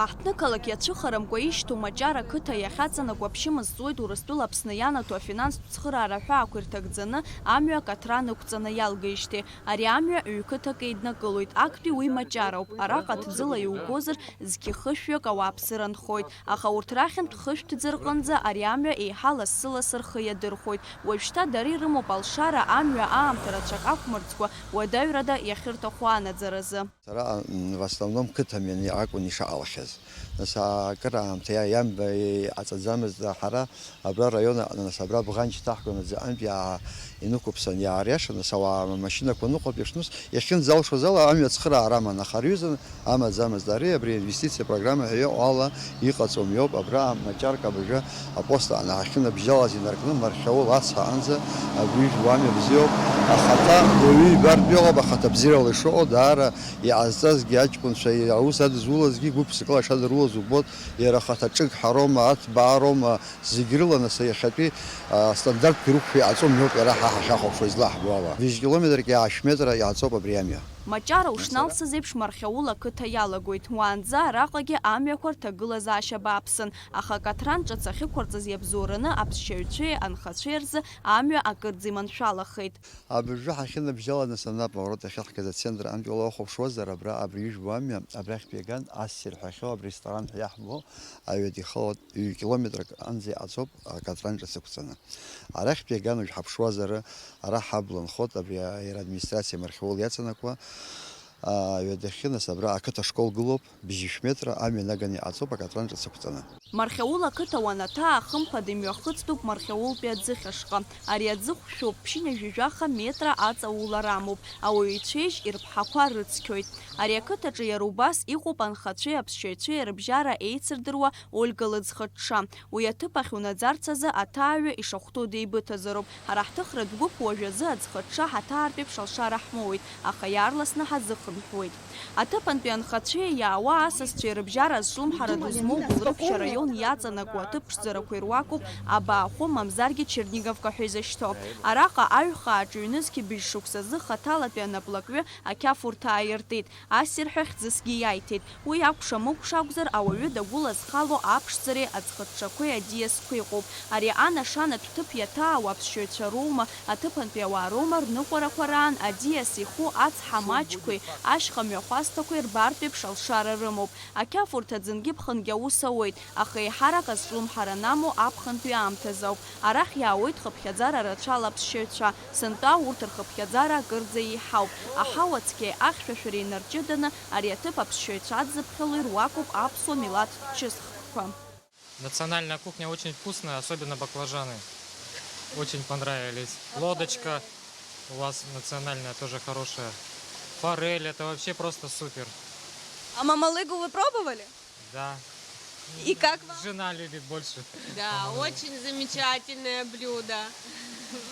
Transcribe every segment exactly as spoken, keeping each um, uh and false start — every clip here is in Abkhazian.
Аҳҭнықалақь иацәыхарамкәа ишьҭоу Маҷара ақыҭа иахьаҵанакуа аԥшьымз ҵуеит Урыстәыла Аԥсны ианаҭо афинанстә цхыраара аҳәаақәа ирҭагӡаны амҩа акаҭран ықәҵаны иалгеижьҭеи. Ари амҩа ҩ-қыҭак еиднакылоит, актәи уи Маҷароуп. Араҟа ҭӡыла иугозар, зқьы хышәҩык ауааԥсыра нхоит. Аха урҭ рахьынтә хышәҭӡа рҟынӡа ари амҩа еиҳа лассы-лассы рхы иадырхәоит. Уажәшьҭа дара ирымоуп алшара амҩа аамҭа рацәак ақәмырӡкәа, уадаҩрада иахьырҭаху анаӡаразы. Сара, м, в основном қыҭа мҩаны акәын ишаалахьаз. Нас акыр аамҭа иа-, иамба-, иҟаҵаӡамызт ҳара абра араион аҟны, нас абра Бӷанч ҭаҳгон аӡҟантә иаа-, инықәыԥсан иаариашан, нас ауаа амашьынақәа ныҟәап ишнус, иахьынӡалшоз ала амҩа ацхыраара аман, аха рҩыза амаӡамызт. Ари абри инвестициа программа ҳәа иҟоу ала иҟаҵом иоуп, абра Маҷарка абыржәы апост аҟны ҳахьынабжьалаз инаркны Мархьаул ацҳаҟынӡа абри жәуамҩа бзиоуп. Ахаҭа уаҩы ибартә иҟоуп, ахаҭа бзиарала ишыҟоу даара иҟазҵазгьы аҷкәынцәа аус адызулазгьы гәык-ԥсыкала ишадырулаз убоит, иара ахаҭа ҿык ҳароума, аҭбаароума, зегь рыла, нас, иахьатәи, а, стандартқәа ирықәшәо иҟаҵом иоуп иара ҳа ҳахьахәаԥшуа излаҳбо ала. Ҩажәа километрк иаашә метра иҟаҵоуп абри амҩа. Маҷара ушналсыз еиԥш Мархьаул ақыҭа иалагоит. Уаанӡа араҟагьы амҩақәа рҭагылазаашьа бааԥсын, аха акаҭран ҿыц ахьықәырҵаз иабзоураны аԥсшьаҩцәеи анхацәеи рзы амҩа акырӡа иманшәалахеит. Абыржәы ҳахьынабжьаланы санап аворот ахьаҳгаз ацентр антәи уахәаԥшуазар, абра абри ижәбо амҩа, абрахьтә иаган ассир ҳәа иахьоу абресторан ҳәа иаҳбо аҩадихалоит, ҩ-километрак анӡа иҟаҵоуп акаҭран ҿыц ықәҵаны. Арахьтә иаган уажә ҳаԥшуазар, ара ҳабла нхоит, абри иара администрациа Мархьаул иаҵанакуа, а, ҩадахьы, нас, абра ақыҭа школ гылоуп, бжьышә метра амҩа наганы иҟаҵоуп акаҭран ҿыц ықәҵаны. Мархьаул ақыҭа уанаҭаа, хымԥада имҩахыҵтәуп Мархьаултәи аӡыхь ашҟа. Ари аӡыхә шәоуп, ԥшьынҩажәи жәаха метра аҵаулара амоуп, ауаҩы ицәеижь ирԥҳақәа рыцқьоит. Ари ақыҭаҿы иара убас иҟоуп анхацәеи аԥсшьаҩцәеи рыбжьара еицырдыруа Ольга лыӡхыҽҽа. Уи аҭыԥ ахь унаӡарц азы аҭааҩы ишахәҭоу деибыҭазароуп. Ҳара ҳҭыхратә гәыԥ уажәазы аӡхыҽҽа ҳаҭаартә еиԥш алшара ҳмоуеит, аха иаарласны ҳазыхынҳәуеит. Аҭыԥантәи анхацәеи иаауа асасцәеи рыбжьара азҿлымҳара ду змоу Гәылрыԥшь араион иаҵанакуа аҭыԥ ԥшӡарақәа ируакуп абаахәы, мамзаргьы Черниговка ҳәа изышьҭоу. Араҟа аҩхаа аҿыҩнызқь быжь шықәсазы хаҭалатәи анаплакҩы ақьафурҭа ааиртит. Ассир ҳәа хьӡысгьы иаиҭеит. Уи акәша-мыкәша акәзар, ауаҩы дагәылазхало аԥшӡареи аӡхыҽҽақәеи аӡиасқәа иҟоуп. Ари анашанатә ҭыԥ иаҭаауа аԥсшьаҩцәа роума, аҭыԥантәи ауаа роума, рныҟәарақәа раан аӡиас иху ацҳа маҷқәеи ашьха мҩахәасҭақәеи рбартә еиԥш алшара рымоуп. Ақьафурҭ аӡынгьы ԥхынгьы аус ауеит, аха еиҳарак азҿлымҳара анамоу аԥхынтәи аамҭазы ауп. Арахь иаауеит хыԥхьаӡара рацәала аԥсшьаҩцәа, сынтәа урҭ рхыԥхьаӡара акырӡа еиҳауп. Аҳауа цқьеи ахьшәашәареи инарҷыданы, ари аҭыԥ аԥсшьаҩцәа адзыԥхьало ируакуп аԥсуа милаҭтә чысхкқәа. Национальная кухня очень вкусная, особенно баклажаны. Очень понравились. Лодочка у вас национальная тоже хорошая. Форель, это вообще просто супер. А мамалыгу вы пробовали? Да. И как вам? Жена любит больше. Да, очень замечательное блюдо.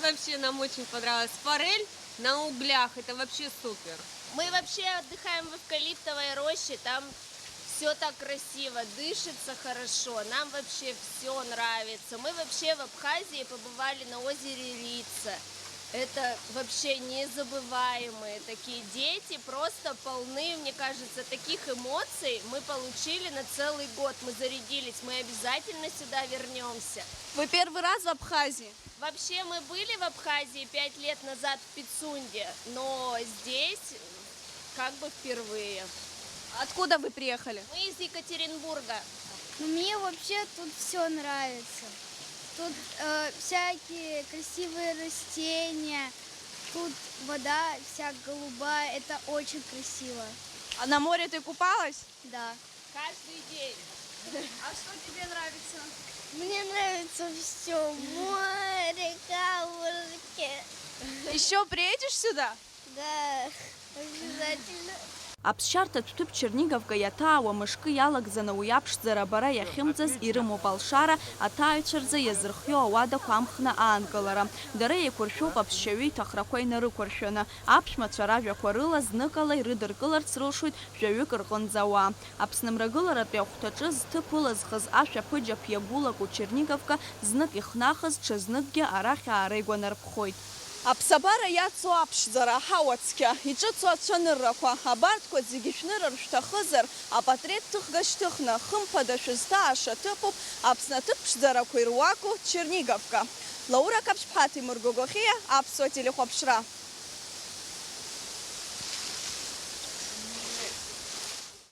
Вообще нам очень понравилось. Форель на углях, это вообще супер. Мы вообще отдыхаем в эвкалиптовой роще, там все так красиво, дышится хорошо, нам вообще все нравится. Мы вообще в Абхазии побывали на озере Рица. Это вообще незабываемые такие дети, просто полны, мне кажется, таких эмоций мы получили на целый год. Мы зарядились, мы обязательно сюда вернемся. Вы первый раз в Абхазии? Вообще, мы были в Абхазии пять лет назад в Пицунде, но здесь как бы впервые. Откуда вы приехали? Мы из Екатеринбурга. Ну, мне вообще тут все нравится. Тут э, всякие красивые растения, тут вода вся голубая, это очень красиво. А на море ты купалась? Да. Каждый день. А что тебе нравится? Мне нравится все. Море, камушки. Еще приедешь сюда? Да, обязательно. Аԥсшьарҭатә ҭыԥ Черниговка иаҭаауа мышкы иалагӡаны уи аԥшӡара абара иахьымӡаз ирымоуп алшара, аҭааҩцәа рзы иазырхиоу ауадақәа амхны аанкылара. Дара еиқәыршәоуп аԥсшьаҩы иҭахрақәа инарықәыршәаны. Аԥшәмацәа ражәақәа рыла зныкала ирыдыркыларц рылшоит жәаҩык рҟынӡа ауаа. Аԥсны мрагыларатәи ахәҭаҿы зҭыԥ ылызхыз ашәаԥыџьаԥ иагәылаку Черниговка знык ихнахыз, ҽазныкгьы арахь аара игәанарԥхоит. Аԥсабара иацу аԥшӡара, аҳауа цқьа, иҿыцу ацәаныррақәа, абарҭқәа зегьы шәнырыр шәҭахызар, апатреҭ ҭыхга шьҭыхны, хымԥада шәызҭааша ҭыԥуп Аԥсны аҭыԥ ԥшӡарақәа ируаку Черниговка. Лаура Қаԥшьԥҳа, Ҭемыр Гогохиа, Аԥсуа телехәаԥшра.